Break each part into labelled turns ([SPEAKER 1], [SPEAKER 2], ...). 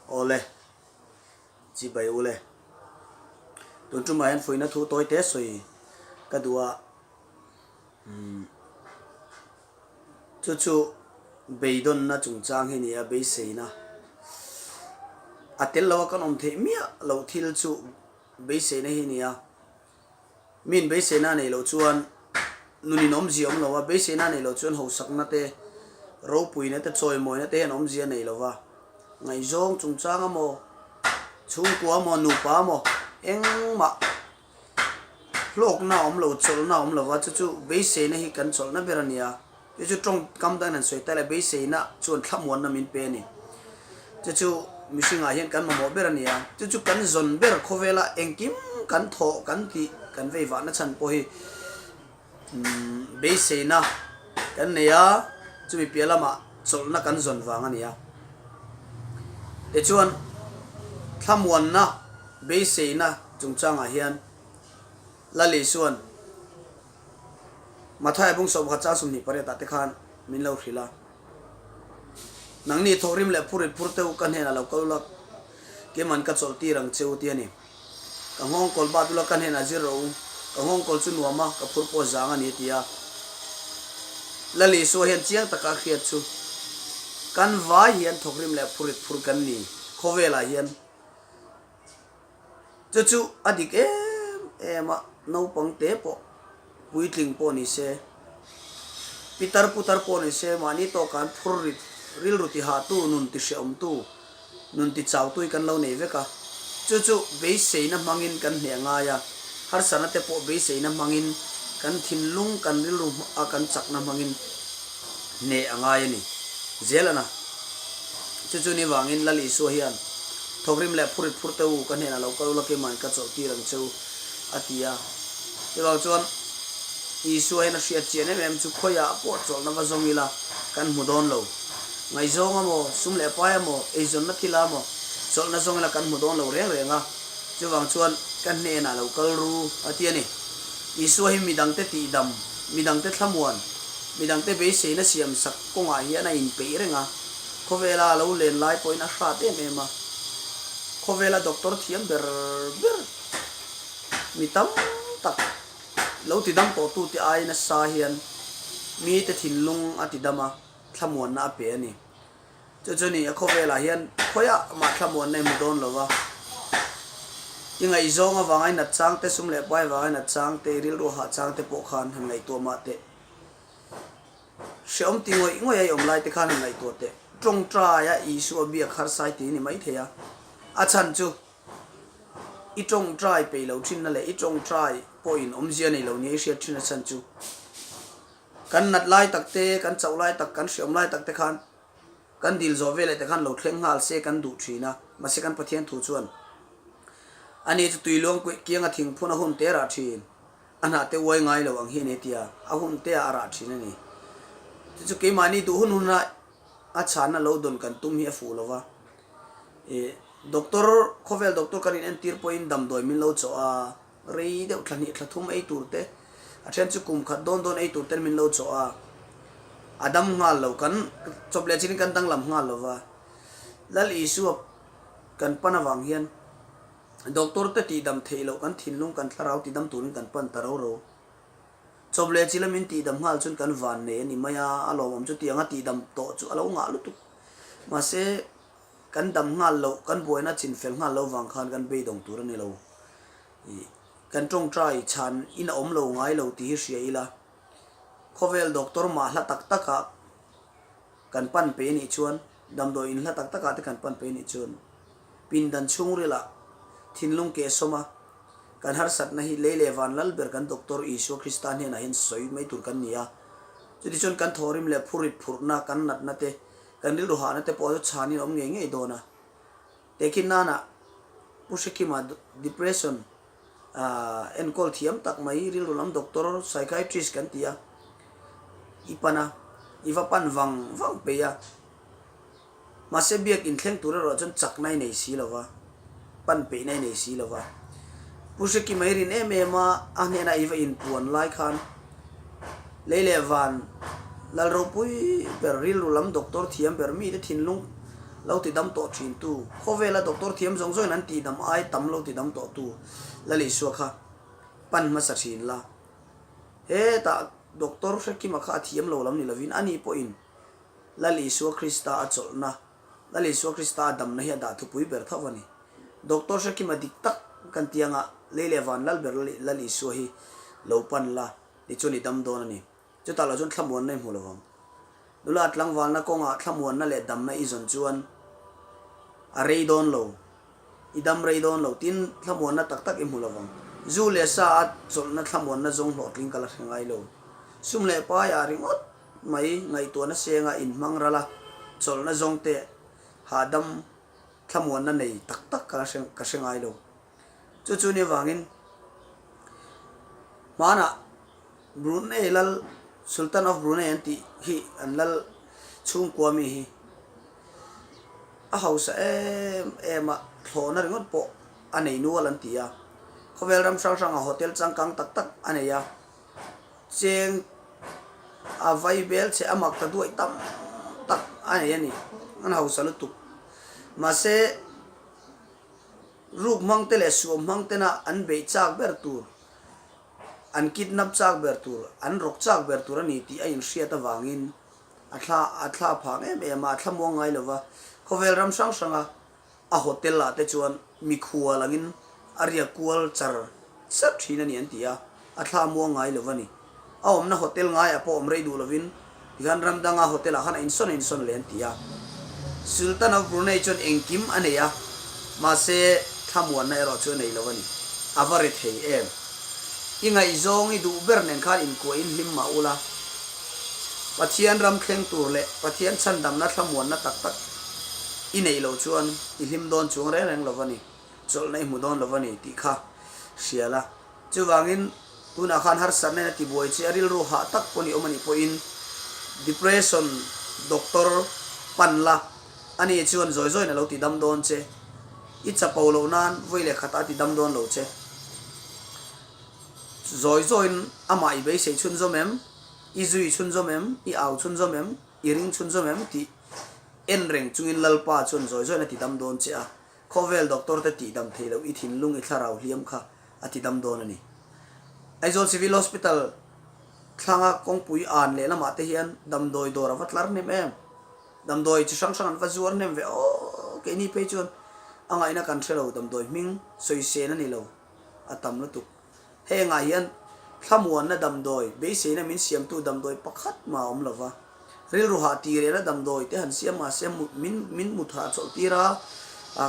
[SPEAKER 1] Awle, chibai ule. Tun tumah hian fuihna thu tawi te sawi ka duh a, umm chu chu beidawnna chungchang hi ni a, beiseina a tel lo a kan awm theih miah loh thil chu beiseina hi ni a. Min beiseina a neih loh chuan nunin awmzia awm lo a, beiseina a neih loh chuan hausakna te, ropuina te, chawimawina te hian awmzia a nei lo va. Ngaihzawng chungchang emaw, chhungkua emaw, nupa emaw engmah hlawkna a awm lo, chawlhna a awm lo va, chu chu beiseina hi kan chawlhna ber a ni a. Chu chu tawngkam dangin han sawi ta ila, beiseina chuan thlamuanna min pe a ni. Chu chu mihringah hian kan mamawh ber a ni a, chu chu kan zawn ber khawvela engkim kan thawh kan tih kan vei vahna chhan pawh hi beiseina kan nei a, chumi piah lamah chawlhna kan zawn vang a ni a. Tichuan thlamuanna beiseina chungchangah hian Lali chuan Mathaia bung 11 chang 28 ah te khan min lo hrilh a, Nangni thawkrim leh phurit phur te u ka hnenah lo kal ula, keiman ka chawlh tir ang che u ti a ni. Ka nghawng kawl bat ula ka hnenah zir rawh u, ka nghawng kawl chu nuam a, ka phur pawh zang a ni ti a. Lal Isua hian chiang taka a hriat chu, Kan vai hian thawkrim leh phurit phur kan ni, khawvelah hian. Chu chu a dik em em a, naupang te pawh puitling pawh ni se, pitar putar pawh ni se, mahni tawka an phur rit rilru ti hahtu, nun ti hrehawmtu, nun ti chautu hi kan lo nei vek a. Chu chu beiseina hmangin kan hneh ngai a, harsatna te pawh beiseina hmangin kan thinlung, kan rilru a kan chakna hmangin hneh a ngai a ni. Zelana. Chu chu ni vangin Lal Isua hian, Thawkrim leh phurit phur te u, ka hnenah lo kal ula keimahin ka chawlh tir ang che u, a ti a. Chuvang chuan Isua hian a hriat chian em em chu khawiah pawh chawlhna va zawng ila kan hmu dawn lo. Ngaihzawng amaw, sum leh pai amaw, eizawnna thil ah amaw chawlhna zawng ila kan hmu dawn lo reng reng a. Chuvang chuan ka hnenah lo kal ru, a ti a ni. Isua hi midangte tihdam, midangte thlamuan, midangte beiseina siamsak kawngah hian a inpeih reng a. Khawvela a lo len lai pawhin a hrat em em a, khawvela doctor thiam ber ber mi tam tak lo tidam tawh tute aiin nasa hian mite thinlung a tidam a, thlamuanna a pe a ni. Chu chu ni a khawvelah hian khawiah mah thlamuanna i hmu dawn lo va, i ngaihzawng avanga i nat chang te, sum leh pai avanga i nat chang te, i rilru hah chang te pawh khan han ngaihtuah mah teh. Hreawm ti ngawih ngawih a i awm lai te khan han ngaihtuah teh. Tawngtai a Isua biak harsai ti ni maithei a. A chhan chu i tawngtai peih lo thinna leh i tawngtai pawhin awmzia nei lo nia i hriat thin a chhan chu kan nat lai tak te, kan chauh lai tak, kan hreawm lai tak te khan kan dil zawh veleh te khan lo thleng nghal se kan duh thin a. Mahse kan Pathian thu chuan ani chu tuiluang kianga thingphun a hun te rah thin. A hnah te uai ngai lo ang hi a ni tia a hun te ah a rah thin a ni. Chu chu keimahni duh hun hun a a chhanna lo dawn kan tum hi a fuh lo va. Ih doctor khawvel doctor kan in entir pawhin damdawi min lo chawh a, rei deuh thla hnih thla thum ei tur te a then chu kum khat dawn dawn ei tur ten min lo chawh a, a dam nghal lo kan chawp leh chin in kan danglam nghal lo va. Lal Isua kan pan avang hian. Doctor te tihdam theih loh kan thinlung kan thlarau tidam turin kan pan ta ro ro. Chawp leh chi lamin tihdam nghal chuan kan van nei a ni mai a, a lawmawm chu tianga tihdam tawh chu a lo ngah lutuk. Mahse, kan dam nghal loh, kan buaina chin fel nghal loh vang khan kan beidawng tur a ni lo. Ih, kan tawngtai chhan in a awm lo ngai lo tih hi hria ila, khawvel doctor mah hla tak takah kan pan pe nih chuan, damdawi in hla tak takah te kan pan pe nih chuan, Pindan chhungrilah thinlung keh sawm a, kan harsatna hi lei leh van lal ber kan Doctor Isua Krista hnenah hian sawi mai tur kan ni a. Chutichuan kan thawhrim leh phurrit phurhna, kan natna te, kan rilru hahna te pawh chu chhanin a awm ngei ngei dawn a. Tehkhin nana Pu Hrekima depression enkawl thiam tak mai rilru lam doctor, psychiatrist kan ti a, i pan a, i va pan vang vang peih a. Mahse biak inthleng tur erawh chuan chakna i nei si lo va, pan peihna i nei si lo va. Pu Hrekima i rin em em a, a hnenah i va inpuan lai khan lei leh van lal ropui ber, rilru lam doctor thiam ber, mite thinlung Lo ti dam tawh thin tu, khawvela doctor thiam zawng zawngin an tih dam ai tam lo ti dam tawh tu Lal Isua kha pan hmasa thin la. Hetah doctor Hrekima kha a thiam lo lam ni lovin ani pawhin Lal Isua Krista a chawlhna, Lal Isua Krista a damna hi a dah thupui ber tho a ni. Doctor Hrekima dik tak kan ti anga lei leh van lal ber Lal Isua hi lo pan la tichuan i dam dawn a ni. Chutah lo chuan thlamuanna i hmu lo vang. Nula tlangvalna kawngah thlamuanna leh damna i zawn chuan a rei dawn lo, i dam rei dawn lo, tin thlamuanna tak tak i hmu lo vang. Zu leh sa a chawlhna thlamuanna zawng hlawhtling ka la hre ngai lo. Sum leh paiah ringawt mai ngaihtuahna senga inhmang ral a, chawlhna zawng te hahdam thlamuanna nei tak tak ka la hre ka hre ngai lo. Chu chu ni avangin hmanah Brunei lal, Sultan of Brunei an tih hi an lal chhungkua mi hi a hausa em em a, thlawhna ringawt pawh a nei nual an ti a. Khawvel ram hrang hrangah hotel changkang tak tak a nei a, cheng a vai bel che a mak ta duaih tam tak a nei a ni, an hausa lutuk. Mahse, ruk hmangte leh suam hmangtena an beih chak ber tur, An kidnap chak ber tur, an rawk chak ber tur a ni tih a inhriat avangin a thla a thla phang em em a, a thla muang ngai lova. Khawvel ram hrang hranga a hotel ah te chuan mikhual angin a riak kual char char thin a ni an ti a, a thla muang ngai lova ni. A awmna hotel ngaiah pawh awm rei duh lovin tikhan ram danga hotel ah khan a insawn a insawn leh an ti a. Sultan of Brunei chuan engkim a nei a, mahse thlamuanna erawh chu a nei lo a ni. A va ri thei em? I ngaihzawng i duh ber nen khan inkuahin hlim mah ula, Pathian ram thleng tur leh Pathian chhandamna thlamuanna tak tak i neih loh chuan i hlim dawn chuang reng reng lo a ni, chawlhna i hmu dawn lo a ni tih kha hria la. Chuvangin, tunah khan harsatna in a tibuai che a, rilru hah tak pawn i awm a nih pawhin depression doctor pan la, ani chuan zawi zawiin a lo tidam dawn che. I chapo loh nan vawi leh khatah a tidam dawn lo che. Zawi zawiin amah i beisei chhunzawm em? I zui chhunzawm em? I au chhunzawm em? I ring chhunzawm em? Tih en reng chungin Lalpa chuan zawi zawiin a tidam dawn che a. Khawvel doctor te tihdam thei loh i thinlung i thlarau hliam kha a ti dam dawn a ni. Aizawl Civil Hospital thlanga kawngpui an leh lamah te hian damdawi dawr a va tlar hnem em? Damdawi chi hrang hrang an va zuar hnem ve aw! Keini phei chuan a ngaihna kan hre lo, damdawi hming sawisên a ni lo, a tam lutuk. Hengah hian thlamuanna damdawi, beiseina min siamtu damdawi pakhat mah a awm lo va. Rilru hah ti rehna damdawi te han siam mah se, min min mut hah chawlh tir a,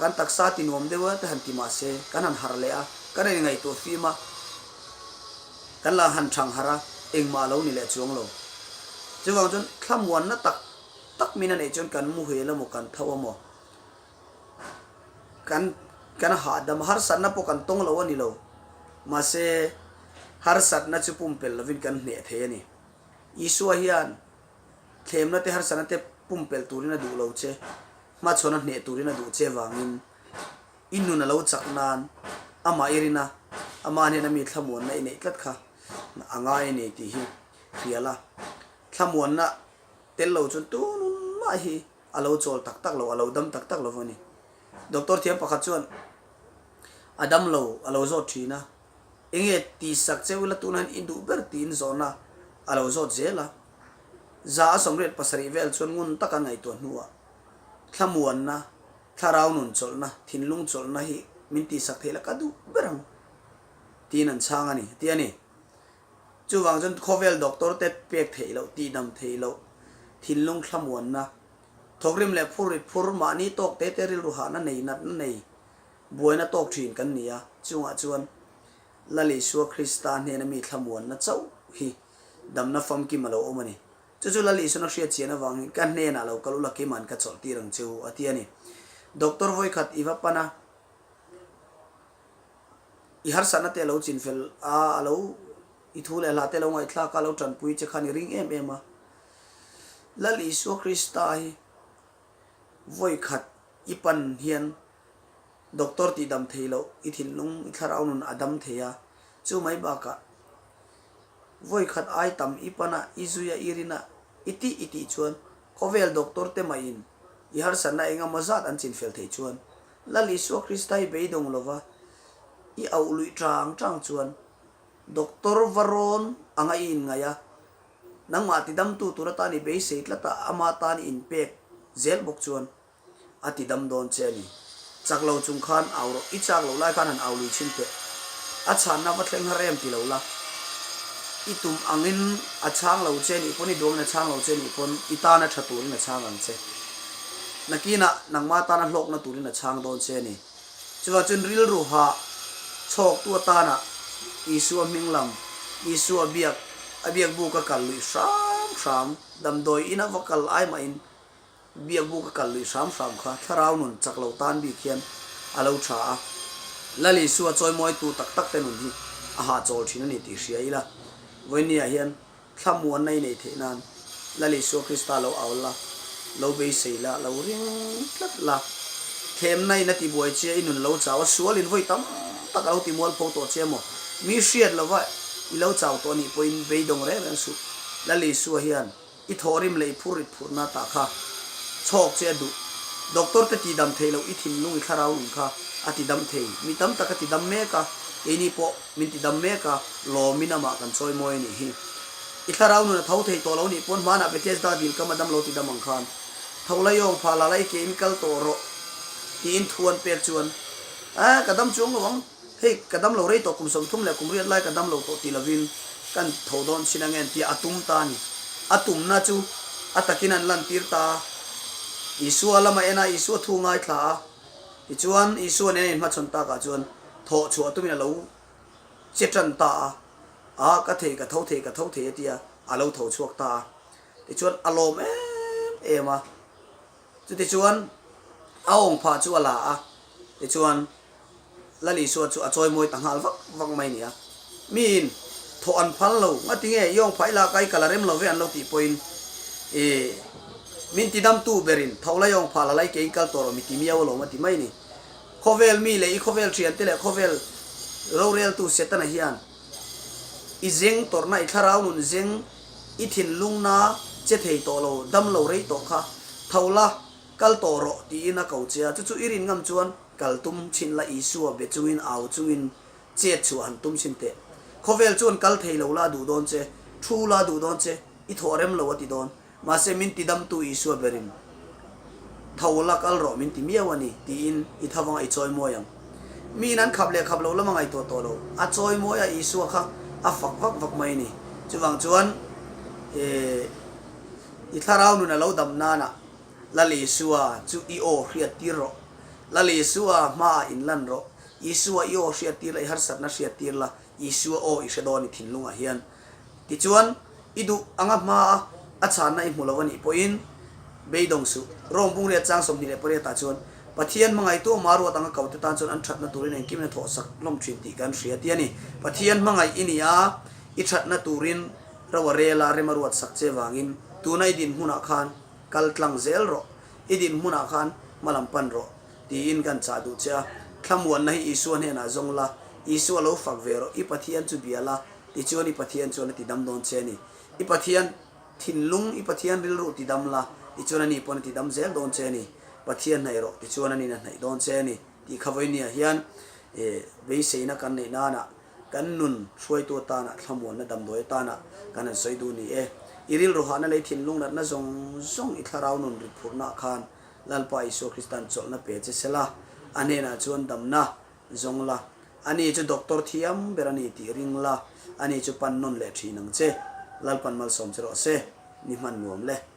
[SPEAKER 1] kan taksa ti nuam deuh a te han ti mah se, kan han harh leh a, kan in ngaihtuah fim a, kan la han thang harh a, engmah a lo ni leh chuang lo. Chuvang chuan thlamuanna tak tak min a neih chuan kan muhel emaw kan tho emaw, Kan kan hahdam harsatna pawh kan tawng lo a ni lo. Mahse, harsatna chu pumpelh lovin kan hneh thei a ni. Isua hian thlemna te harsatna te pumpelh turin a duh lo che, hmachhawn a hneh turin a duh che vangin i nun a lo chak nan amah i rin a, amah hnena mi thlamuanna i neih tlat kha a ngai a ni tih hi hria la. Thlamuanna tel lo chuan tunun mah hi A lo chawl tak tak lo, a lo dam tak tak lo a ni. Doctor thiam pakhat chuan a dam lo, a lo zawt thin a. Enge tihsak cheu ila tunah hian i duh ber tiin zawhna a lo zawt zel a. Za a 87 vel chuan ngun taka ngaihtuah hnuah thlamuanna, thlarau nun chawlhna, thinlung chawlhna hi min tihsak theih la ka duh ber ang tiin an chhang a ni, a ti a ni. Chuvang chuan khawvel doctor te pek theih loh, tihdam theih loh, thinlung thlamuanna, thawkrim leh phur rit phur, mahni tawk te te rilru hahna nei, natna nei, buaina tawk thin kan ni a, chungah chuan Lal Isua Krista hnena mi thlamuanna chauh hi damna famkim a lo awm a ni. Chu chu Lal Isuan a hriat chian avangin ka hnenah lo kal ula keima'n ka chawlh tir ang che u a ti a ni. Doctor vawikhat i va pan a. I harsatna te a lo chinfel a, a lo i thu leh hla te lo ngaihthlak a, a lo tanpui che khan i ring em em a. Lal Isua Krista hi vawi khat i pan hian doctor tih dam thei loh, i thinlung, i thlarau nun a dam thei a. Chu mai bakah vawi khat ai tam i pan a, i zui a, i rin a, i tih i tih chuan khawvel doctor te mahin. I harsatna eng emaw zat an chinfel theih chuan Lal Isua Krista hi beidawng lova i auh luih tang tang chuan Doctor va rawn anga i inngaih a, nangmah tidamtu tur atan i beisei tlat a, ama tan i inpek zel bawk chuan a ti dam dawn che a ni. Chak lo chung khan au rawh, i chak loh lai khan han au lui chhin teh. A chhanna va thleng har em ti lo la. I tum angin a chhang lo che nih pawn, i duangin a chhang lo che nih pawn, i tana tha turin a chhang ang che. Nakinah nangma tana hlawkna turin a chhang dawn che a ni. Chuvang chuan rilru hah chhawktu atana Isua hming lam, Isua biak, a biak bu ka kal luih hram hram, damdawi ina va kal ai mahin Biak bu ka kal luih hram hram kha thlarau nun chak lo tan bik hian a lo tha a, Lal Isua chawimawitu tak tak te nun hi a hahchawl thin a ni tih hria ila, vawinia hian thlamuanna i neih theih nan Lal Isua Krista lo au la, lo beisei la, lo ring tlat la, thlemna in a tibuai che i nun lo chau a, sualin vawi tam tak a lo timual pho tawh che maw? Mi hriat lova i lo chau tawh a nih pawhin beidawng reng reng suh, Lal Isua hian I thawhrim leh i phur rit phurhna tah kha chhawk che a duh. Doctor te tidam thei loh i thinlung i thlarau nun kha a tidam thei. Mi tam tak a tidam mek a, keini pawh min tidam mek a, lawmin amah kan chawi mawi a nih hi. I thlarau nun a tho thei tawh lo nih pawn hmanah Bethesda dil kam a dam lo tidam ang khan tho la yawng phah la la i ke in kal tawh rawh tiin thu an pek chuan Aa ka dam chuang lo ang. Hei, ka dam lo rei tawh, kum 30 leh kum riat lai ka dam lo tawh ti lovin kan tho dawn chin ang em tia a tum ta a ni. A tumna chu a takin an lantir ta a. Isua lama en a, Isua thu ngaithla a. Tichuan, Isua nen a inhmachhawn takah chuan thawh chhuah tumin a lo che tan ta a. A, ka thei, ka tho thei, ka tho thei a ti a, a lo tho chhuak ta a. Tichuan, a lawm em em a. Chutichuan, a awng phah chu a la a. Tichuan, Lal Isua chu a chawimawi ta nghal vak vak mai nia. Miin thawh an phal lo, ngatinge i awng phah ila kai ka la rem lo ve an lo tih pawhin i min tidamtu berin tho la i awng phah la lai keiin kal tawh rawh mi ti miau alawm a ti mai ni. Khawvel mi leh i khawvel thiante leh khawvel roreltu Setana hian i zeng tawrhna i thlarau nun zeng i thinlungna che thei tawh lo dam lo rei tawh kha tho la kal tawh rawh tiin a ko che a, chu chu i rin ngam chuan Kal tum chhin la Isua be chungin au chungin chet chhuah han tum chhin teh. Khawvel chuan kal thei lo la a duh dawn che, thu la a duh dawn che, i thawh rem lo a ti dawn. Mahse min ti damtu Isua berin tho la kal rawh min ti miau a ni tiin i thavanga i chawi mawi ang. Miin an khap leh khap lo lama ngaihtuah tawh lo, a chawi mawi a Isua kha a fak vak vak mai a ni. Chuvang chuan i thlarau nun a lo dam nana Lal Isua chu i aw hriat tir rawh. Lal Isua hmaah inlan rawh. Isua i aw hriat tir la, i harsatna hriat tir la, Isua aw i hre dawn i thinlungah hian. Tichuan, i duh anga hmaa a chhanna i hmu lo a nih pawhin beidawng suh. Rome bungriat chang 28 ah chuan, Pathian hmangaihtu ama ruat anga kote tan chuan an thatna turin engkim in a thawhsak hlawm thin tih kan hria ti a ni. Pathian hmangaih i ni a, i thatna turin ro a rel a, rem a ruatsak che vangin tuna i dinhmunah khan Kal tlang zel rawh, i dinhmunah khan hmalam pan rawh, tiin kan chah duh che a. Thlamuanna hi Isua hnenah zawng la, Isua lo fak ve rawh, i Pathian chu bia la, tichuan i Pathian chuan a tidam dawn che a ni. I Pathian thinlung, i Pathian rilru tidam la, tichuan ani pawn a tidam zel dawn che a ni. Pathian hnaih rawh, tichuan ani'n a hnaih dawn che a ni, tih kha vawinia hian beiseina kan neih nanah Kan nun hruaitu atana thlamuanna damdawi atana kan han sawi duh ni e. I rilru hahna leh i thinlung natna zawng zawng i thlarau nun rit phurhnaah khan Lalpa Isua Krista'n chawlhna pe che sela, a hnenah chuan damna zawng la. Ani chu doctor thiam ber a ni tih ring la, ani chu pan nawn leh thin ang che. Lalpan malsawm che rawh se, ni hman nuam le.